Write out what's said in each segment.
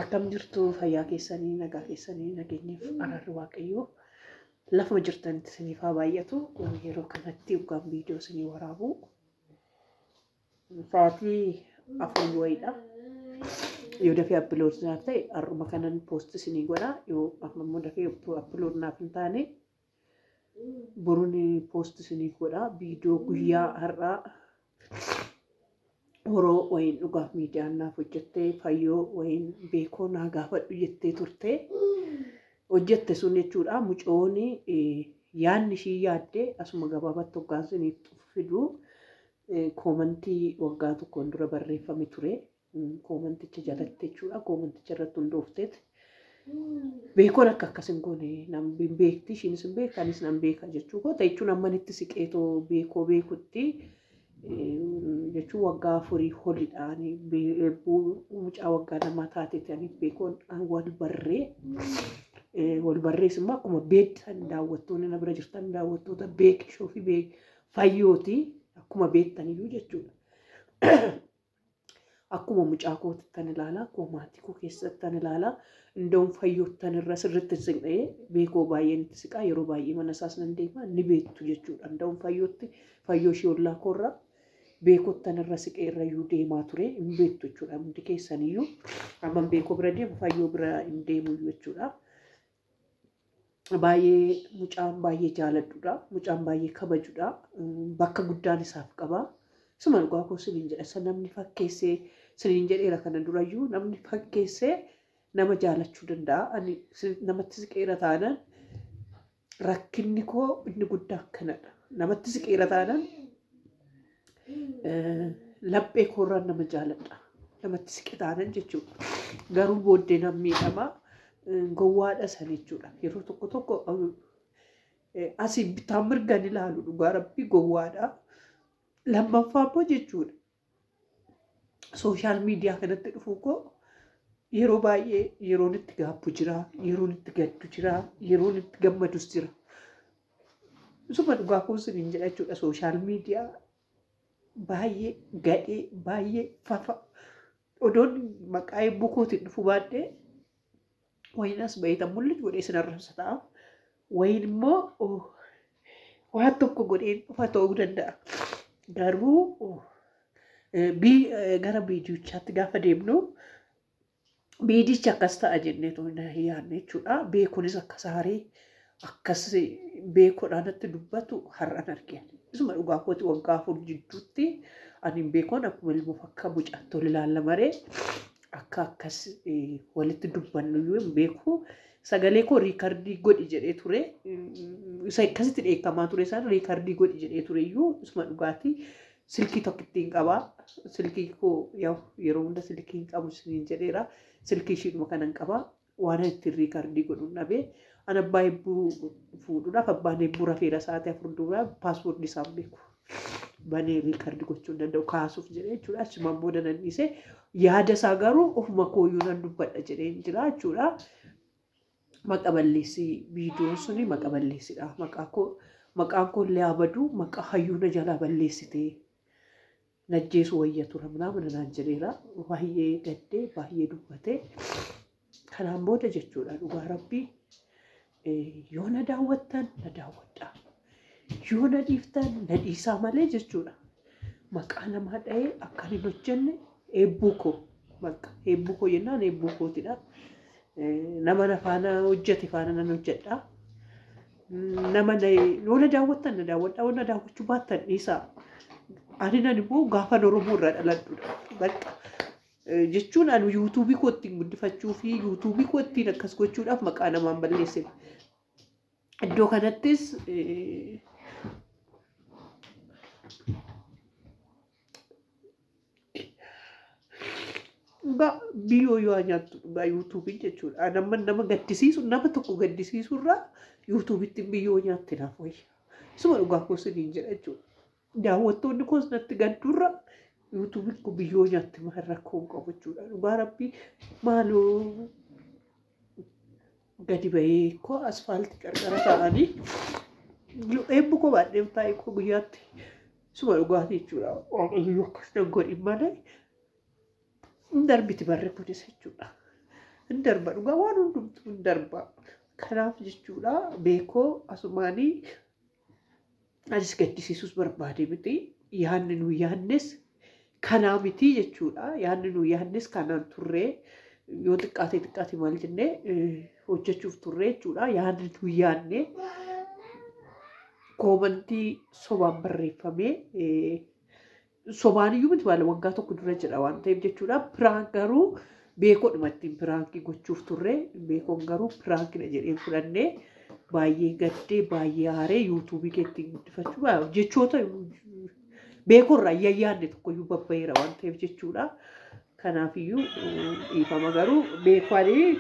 Akkam jirtu fayyaa keessanii nagaa keessanii nageenyeef araarri waaqayyoo lafuma jirtanitti isiniif haa baay'atu. Yeroo kanatti dhugaan viidiyoo isinii waraabu sa'aatii 4 wayiidha. Yoo dafee upload naaf ta'e har'uma kanan post isinii godha. Yoo amma immoo dafee upload naaf hin taane boruun post isinii godha. Viidiyoo guyyaa har'aa Horoo wayiin dhugaaf miidiyaan naaf hojjettee fayyoo wayiin beekoo naa gaafadhu jettee turte. Hojjette sun jechuudha mucoon yaadni ishii yaadde asuma gabaabatti hoggaan isiniif fidu koomantii waggaa tokkoon dura barreeffame ture. Koomanticha jalatti jechuudha koomanticha irratti hundoofteet. Beekoon akka akkas hin goone nan beekti ishiinis hin beekti anis nan beeka jechuu koota jechuun amman itti siqeetoo beekoo beekutti jechuun waggaa 4 holidha. Ani eebbuu mucaa waggaa 2 taateeti ani beekoon wal barree wal barrees immoo akkuma beektan daawwattoonni na bira jirtan daawwattoota beekishoo fi fayyooti akkuma beektaniyyuu jechuudha. Akkuma mucaa kootittan ilaala, akkuma maatii koo keessattan ilaala. Indoon fayyoottan irra sirriitti hin siqnee beekoo baay'een itti siqaa yeroo baay'ee mana isaas nan deema ni beektu jechuudha. Indoon fayyootti fayyoo ishee ollaa koorra beekottan irra siqee irra iyyuu deemaa ture hin beektu jechuudha. Hundi keessaniyyuu amma beekoo bira deemu fayyoo bira hin deemu jechuudha. Baay'ee mucaan baay'ee jaaladhudha. Mucaan baay'ee kabajudha. Bakka guddaan isaaf qaba. Isuma dhugaa koo siniin jedha. Isa namni fakkeessee siniin jedheera kana durayyuu namni fakkeessee nama jaalachuu danda'a. Ani namatti siqeera taanaan rakkinni koo inni guddaan kanadha. Namatti siqeera taanaan laphee koorraan nama jaaladha. Namatti siqe taanaan jechuudha. Garuu booddee nan miidhama. Gowwaadha san jechuudha. Yeroo tokko tokko asii bitaan mirgaan ilaalu dhugaa rabbii gowwaadha. Lammaffaa immoo jechuudha. Sooshaal miidiyaa kanatti dhufuu koo yeroo baay'ee yeroon itti gaabbu jira, yeroon itti gaddu jira, yeroon itti gammadus jira. Isuma dhugaa koo isiniin jedha jechuudha. Sooshaal miidiyaa baay'ee gadhee baay'ee fafa. Odoon maqaa eebbuu kootiin dhufu baadhee wayiin as baheetan mul'atu godhee isin arrabsa ta'a. Wayiin immoo waan tokko godhee dhufa ta'uu danda'a. Garuu gara viidiyichaatti gaafa deemnu viidiyichi akkas ta'a jenneetu hin yaadne jechuudha. Beekuunis akkas aaree akkas beekoodhaan natti dubbatu har'an argeen. Isuma dhugaa kooti waggaa 4 jidduutti ani beekoon akkuma ilmoof akka mucaatti ol ilaalla maree akka akkas walitti dubbannu iyyuu hin beeku. Sagalee koo riikardii godhi jedhee ture. Isa akkasitti dheekkamaa ture isaan riikardii godhi jedhee ture iyyuu isuma dhugaati. Silkii tokkittiin qaba. Silkii koo yeroo hunda silkii hin qabu isiniin jedheera. Silkii ishiidhuma kanan qaba. Waan ittiin riikardii godhu dhabee. An abbaa hebbuu fuudhuudhaaf abbaan hebbuu rafeera sa'aatii 4 dura paaswoordii isaan beeku. Banee riikardii gochuu hin danda'u kaasuuf jedhee jechuudha. Achumaan booda nan dhiise. Yaada isaa garuu ofuma kooyyuu nan dubbadha jedhee hin jira jechuudha. Maqa balleessii viidiyoon suni maqa balleessidha. Maqaa koo maqaan koo illee haa badu maqaa hayyuu na jalaa balleessitee najjeesuu wayya tura minaamin naan jedheera. Baay'ee gaddee baay'ee dubbatee. Kanaan booda jechuudha dhugaa rabbii yoo na daawwattan na daawwadha. Yoo na dhiiftan na dhiisaa malee jechuudha. Maqaa namaa dha'ee akkan hin hojjenne eebbuu koo bakka eebbuu koo jennaan eebbuu kootidha. Nama na faana hojjete faana nan hojjedha. Nama yoo na daawwattan na daawwadha yoo na daawwachuu baattan dhiisaa. Ani nan immoo gaafa Oromoo irraa dhaladhudha. Bakka jechuun ani yuutuubii koo ittiin guddifachuu fi yuutuubii koo ittiin akkas gochuudhaaf maqaa namaan balleessine. Iddoo kanattis dhugaa biyyoo yoo nyaattu dhugaa yuutuubiin jechuudha. Nama nama gaddisiisu nama tokko gaddisiisu irraa yuutuubitti biyyoo nyaatte naaf wayya. Isuma dhugaa koo isiniin jedha jechuudha. Daawwattoonni koos natti gaddurra yuutuubiin kun biyyoo nyaatti maal rakkoo hin qabu jechuudha. Dhugaa rabbii maaloo gadi bahee koo asfaaltii qarqara taa'anii eebbu koo baadhee taa'ee koo guyyaatti isuma dhugaatii jechuudha. Waaqayyo akkas nan godhin malee hin darbiti barri kunis jechuudha. Hin darba dhugaa, waan hundumtuu hin darba. Kanaaf jechuudha, beekoo asumaanii anis gaddisiisuus barbaade miti. Yaadni nu yaadnes kanaa miti jechuudha. Yaadni nu yaadnes kanaan turree, yoo xiqqaate xiqqaate maal jennee hojjechuuf turree jechuudha. Yaadni nu yaadne koomantii sobaan barreeffamee, sobaan iyyuu miti, maal waggaa tokko dura jedha waan ta'eef jechuudha. Prank garuu beekoodhuma ittiin prankii gochuuf turre, beekoon garuu prankidha jedhee fudhannee baay'ee gaddee, baay'ee aaree, YouTubeii kee ittiin guddifachuu jechoota beekoorraa yayyaanne tokkoyyuu babbayeera waan ta'eef jechuudha. Kanaafiyyuu dhiifama, garuu beekoanii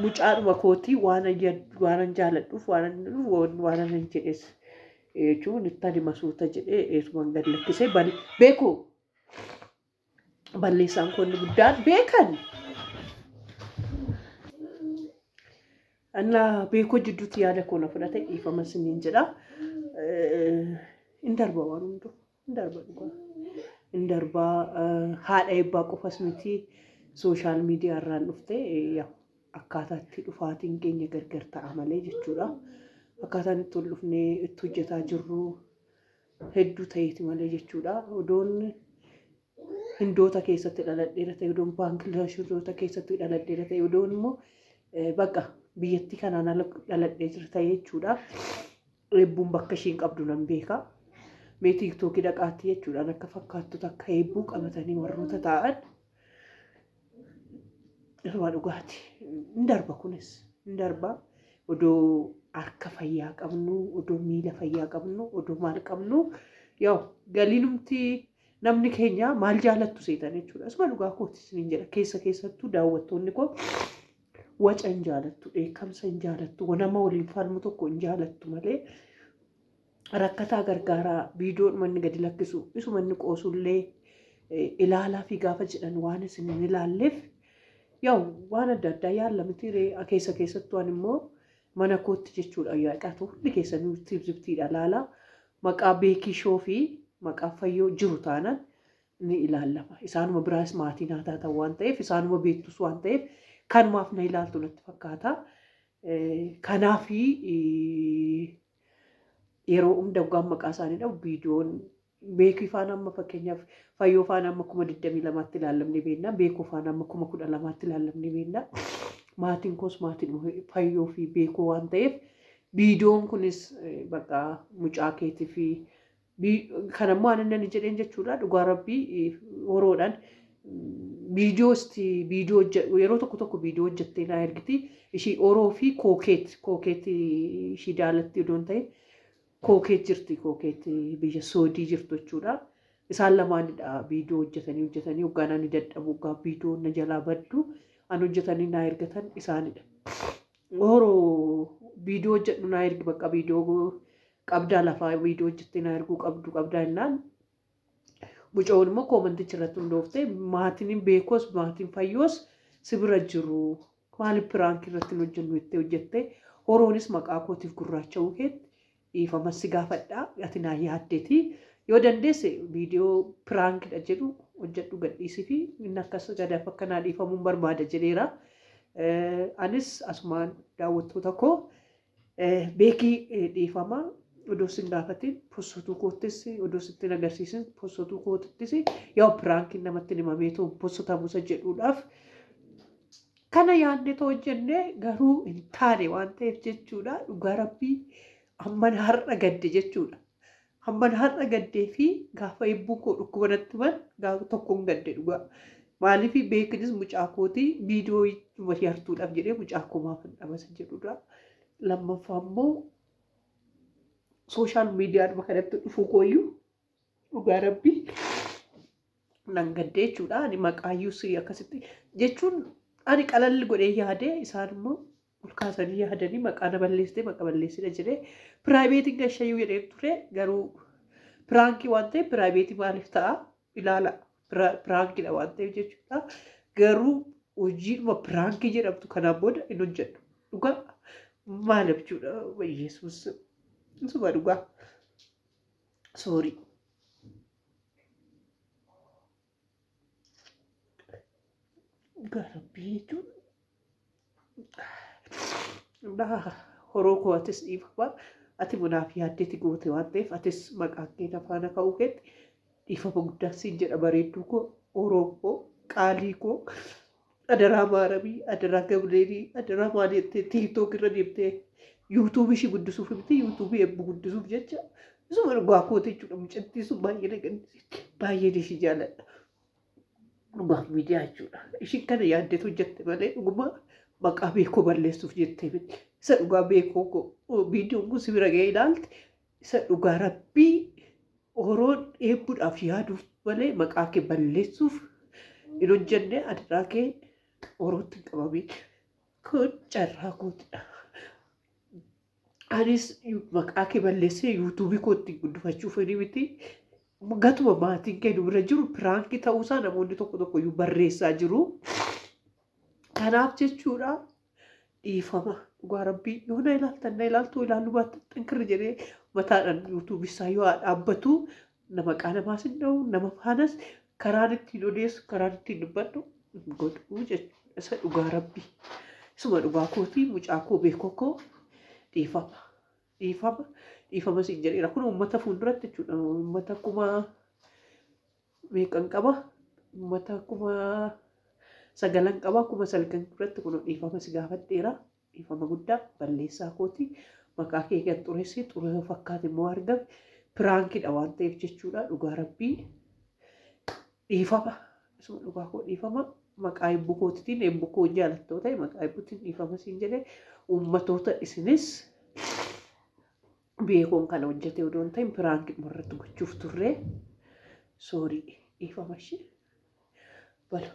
mucaadhuma kootii waan jaaladhuuf waan waan jedhes jechuun itti ani masuuta jedhee eesumaan gad lakkisee beekoo balleessaan kun guddaan beekan. Annaa beekoo jidduutti yaada koo na fudhate, dhiifama isiniin jedha. Hin darba waan hunduu. Hin darba dhugaa. Hin darbaa, haadha eebbaa qofas miti, social media irraan dhufte akkaataa itti dhufaatiin keenya gargar ta'a malee jechuudha. Akkaataan itti ol dhufnee itti hojjetaa jirru hedduu ta'eeti malee jechuudha. Odoon Hindoota keessatti dhaladheera ta'e, odoon Baanglaashoota keessatti dhaladheera ta'e, odoon immoo bakka biyyattii kanaan ala dhaladhee jira ta'e jechuudha. Eebbuun bakka ishiin qabdu nan beeka. Mee TikTokii dhaqaatti jechuudhaan akka fakkaattu takka eebbuu qabatanii warroota taa'an. Irraa dhugaati. Hin darba, kunis hin darba. Odoo harka fayyaa qabnu, odoo miila fayyaa qabnu, odoo maal qabnu, yoo galiinumti namni keenya maal jaalattu seetan jechuudha. Asuma dhugaa kooti isiniin jedha. Keessa keessattuu daawwattoonni koo waca hin jaalattu, dheekkamsa hin jaalattu, nama waliin falmu tokko hin jaalattu malee rakkataa gargaaraa, viidiyoon manni gadi lakkisu isuma inni qoosullee ilaalaa fi gaafa jedhan waan isin hin ilaalleef yaa'u waan adda addaa yaalla miti. Keessa keessattuu ani immoo mana kootti jechuudha, yaaqatu hundi keessanii tibzibtiidha laala, maqaa beekii shoo fi maqaa fayyoo jiru taanaan ni ilaallama. Isaanuma biraas maatii naa taatan waan ta'eef, isaanuma beektus waan ta'eef, kanumaaf na ilaaltu natti fakkaata. Kanaafi yeroo hunda waggaan maqaa isaanii dhabu viidiyoon beekii faana, amma fakkeenyaaf fayyoo faana amma 22,000tti ilaallamne beekna. Beekoo faana amma 12,000tti ilaallamne beekna. Maatiin koos maatiin fayyoo fi beekoo waan ta'eef viidiyoon kunis bakka mucaa keetii fi kanammoo ani inni jedheen jechuudha. Dhugaa rabbii horoodhaan viidiyoosti viidiyoo yeroo tokko tokko viidiyoo hojjettee naa ergiti ishii oroo fi kookeet kookeet ishii daalatti odoon ta'e kookeet jirti, kookeet biyya soodii jirtu jechuudha. Isaan lamaanidha viidiyoo hojjetanii hojjetanii hoggaan ani dadhabu, hoggaa viidiyoo na jalaa baddu an hojjetanii naa ergatan isaanidha. Horoo viidiyoo hojjedhu naa ergi, bakka viidiyoo qabdaa lafaa viidiyoo hojjettee naa erguu qabdu qabdaa jennaan. Mucoon immoo commenticha irratti hundooftee maatiin beekos maatiin fayyoos si bira jiru, maaliif prankii irratti hin hojjennu jettee hojjette. Horoonis maqaa kootiif gurraacha'uu keetti dhiifama si gaafadhaa, ati naa yaaddeeti. Yoo dandeesse viidiyoo prankidha jedhu hojjedhu gadhiisii fi inni akkas gadaaf akka naa dhiifamuun barbaada jedheera. Anis asumaan daawwattoota koo beekii dhiifama odoo sin gaafatin possotuu koottis, odoo sitti hin agarsiisin possotuu koottis, yaa prankiin namatti himameetu possotamusa jedhuudhaaf kana yaadne too hojjenne garuu hin taane waan ta'eef jechuudha. Dhugaa rabbii amman har'a gadde jechuudha. Hamman har'a gaddee fi gaafa eebbuu koo dhukkuba natti himan gaafa tokkoon gadde dhugaa. Maaliif beekinis mucaa kootii viidiyoo yartuudhaaf jedhee mucaa koo maaf hin dhabasa jedhudha. Lammaffaa immoo social mediaadhuma kanatti dhufuu kooyyuu dhugaa rabbii nan gaddee jechuudha. Ani maqaayyuu si akkasitti jechuun ani qalalli godhee yaadee, isaan immoo ol kaasanii yaadanii maqaa na balleessitee, maqa balleessite jedhee privateiin gashayyuu jedhee ture, garuu prankii waan ta'eef privateii maaliif ta'a ilaala, prankidha waan ta'eef jechuudha. Garuu hojiidhuma prankii jedhamtu kanaan booda hin hojjedhu. Dhugaa maal jechuudha, Yesuus suma dhugaa. Sorry. Dhugaa rabbii jechuun Horoo koo atis dhiifama. Ati munaaf yaaddeeti goote waan ta'eef atis maqaan kee na faana ka'uu keetti dhiifama guddaa siin jedha bareedduu koo, horoo koo, qaalii koo. Adaraa maaramii, adaraa gabreelii, adaraa maal jettee TikTok irra deemtee yuutuubii ishii guddisuuf miti yuutuubii eebbu guddisuuf jecha isuma dhugaa kooti jechuudha. Mucattii sun baay'ee na gaddisiisti. Baay'een ishii jaaladha. Dhugaaf miidiyaa jechuudha. Ishiin kana yaaddeetu hojjette malee dhuguma maqaa beekoo balleessuuf jettee miti. Isa dhugaa beekoo koo viidiyoon kun si bira ga'ee ilaalte isa dhugaa rabbii horoon eebbuudhaaf yaaduuf malee maqaa kee balleessuuf hin hojjenne adaraa kee horootti hin qabamin. Kun carraa kootidha. Anis maqaa kee balleessee yuutuubii koo ittiin guddifachuuf ni miti. Gatuma maatiin kee nu bira jiru piraankii ta'uusaa namoonni tokko tokko iyyuu barreessaa jiru. Kanaaf jechuudha dhiifama dhugaa rabbii yoo na ilaaltan na ilaaltu ilaaluu baattan xinkirri jedhee mataadhaan yuutuubii isaa yoo haa dhaabbatu nama maqaa namaas hin dha'u nama faanas karaan ittiin odeessu karaan ittiin dubbadhu hin godhu jechuudha. Isa dhugaa rabbii. Isuma dhugaa kootii mucaa koo beekoo koo dhiifama. Dhiifama. Dhiifama siin jedheera. Kun uummata fuulduratti jechuudha. Uummata kuma meeqan qaba? Uummata 9,000 qaba. 9,000 duratti kun dhiifama si gaafadheera. Dhiifama guddaa balleessaa kooti. Maqaa kee kan xureesse xuree fakkaate immoo argame. Piraankidha waan ta'eef jechuudha. Dhugaa rabbii dhiifama. Isuma dhugaa koo dhiifama. Maqaa eebbuu kootiitiin eebbuu koo jaalattoo ta'e maqaa eebbuutiin dhiifama siin jedhee uummatoota isinis beekoon kana hojjete odoo hin ta'in piraankii irratti gochuuf turre soorii dhiifama ishee. Bala.